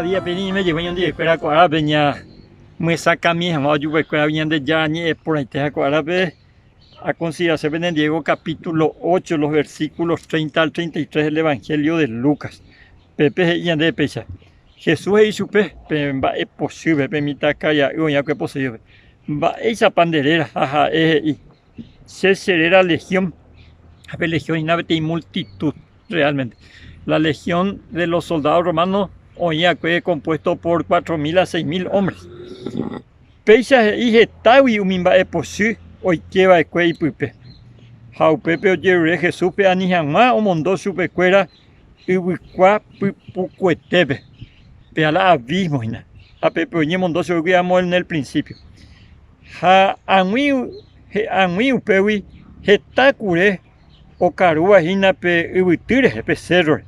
Káda día pe ñaime jey ñandivekuéra ko árape ñamyesakãmi hag̃ua ojupekuéragui Ñandejára ñe'ẽ porãite ha ko árape akonsiderase penendive ko capítulo 8 los versículos 30 al 33 del Evangelio de Lucas. Pépe he'i ñandéve péicha, Jesús he'i chupe pe mba'epochýpe pe mitãkaria'y oĩva'ekue poseídope, Mba'éichapa nde réra? Ha ha'e he'i, Che che réra Legión. Ha pe legión hína peteĩ multitud realmente. La legión de los soldados romanos oĩ va'ekue compuesto por 4000 a 6000 hombres. Péicha he'i hetágui umi mba'epochy oike va'ekue ipype. Ha upépe ojerure Jesúspe ani hag̃ua omondo chupekuéra yvykua pypukuetépe, péa la abismo hína, ha pépe oñemondo chugui amo en el principio. Ha ag̃ui ag̃ui upégui heta kure okarúva hína pe yvyty rehe, pe cérrore.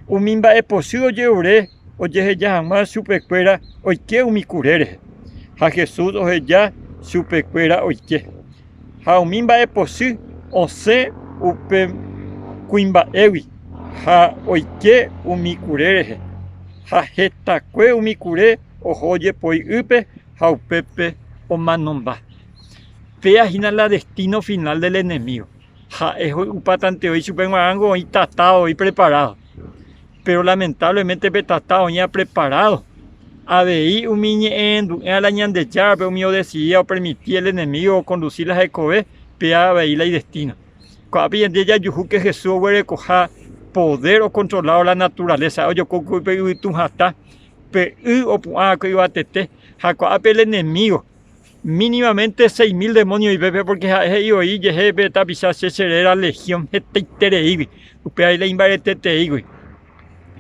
Umi mba'epochy ojerure ojeheja hag̃ua chupekuéra oike umi kure rehe, ha Jesús oheja chupekuéra oike. Ha umi mba'epochy osẽ upe kuimba'égui ha oike umi kure rehe, ha hetakue umi kure oho ojepoi ýpe ha upépe omanomba. Péa hína la destino final del enemigo. Ha'e hoy'upátante voi chupe g̃uarãngo oĩ tata voi preparado. Péro lamentablemente pe tata oĩva preparado avei umi ñe'ẽrendu'ỹva la Ñandejárape umi odesidíva opermiti el enemigo okondusi la hekove, péva avei la idestino. Ko'ápe ñande jajuhu ke Jesús oguerekoha poder okontrolávo la naturaleza, ojoko pe yvytu hatã, pe y opu'ã va'ekue yvatete ha ko'ápe el enemigo Mínimamente 6000 demónio ipépe pórke ha'e he'i voi ijehe pe tapicha che che réra lehión hetaitereígui, upéva la imbareteteígui.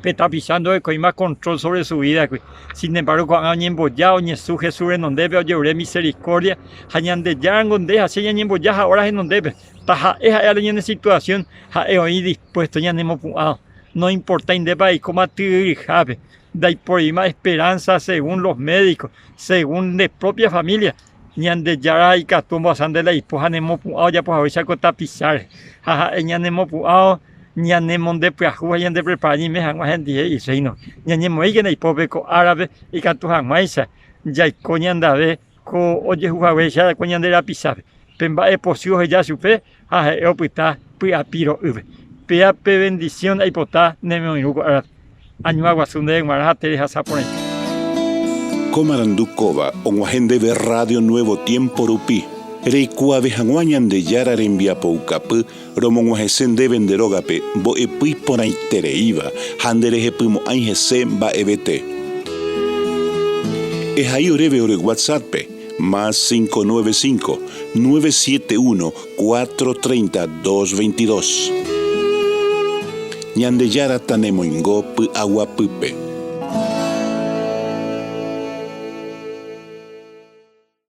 Pe tapicha ndorekóima control sobre su vida-gui. Sin embargo ko'ág̃a oñemboja, oñesũ Jesús renondépe, ojerure misericordia ha Ñandejárango nde ha che ñañemboja ha'óra henondépe. Taha'e ha'e la ñane situación, ha'e oĩ dispuesto ñanemopu'ãvo. Noimportái ndépa eikóma tyryryhápe, Ndaiporivéima esperanza según los médicos, según nde propia familia, Ñandejára ikatu ombohasa nde la ipo ha nemopu'ã ojapo haguéicha ko tapicháre. Ha ha'e ñanemopu'ãvo ñanemondepyahu ha ñandeprepara ñaime hag̃ua hendive Irréino. Ñañemoĩkena ipópe ko árape ikatu hag̃uáicha jaiko ñandave ko ojehu haguéicha ko ñande rapichápe. Pe mba'epochy oheja chupe ha ha'e opyta py'apiro'ýpe. Péa pe bendición aipota nemoirũ ko árape. Añua guasu ndéve g̃uarã ha terehasa porãite. Ko marandu kóva og̃uahẽ ndéve Radio Nuevo Tiempo rupi, reikuaave hag̃ua Ñandejára rembiapoukapy romog̃uahẽse ndéve nde rógape mbo'epy iporãitereíva ha nderehepymo'ãi hese mba'evete. Ehai oréve ore WhatsApp-pe, más 595, 971 430 222. Ñandejára tanemoingo py'aguapýpe.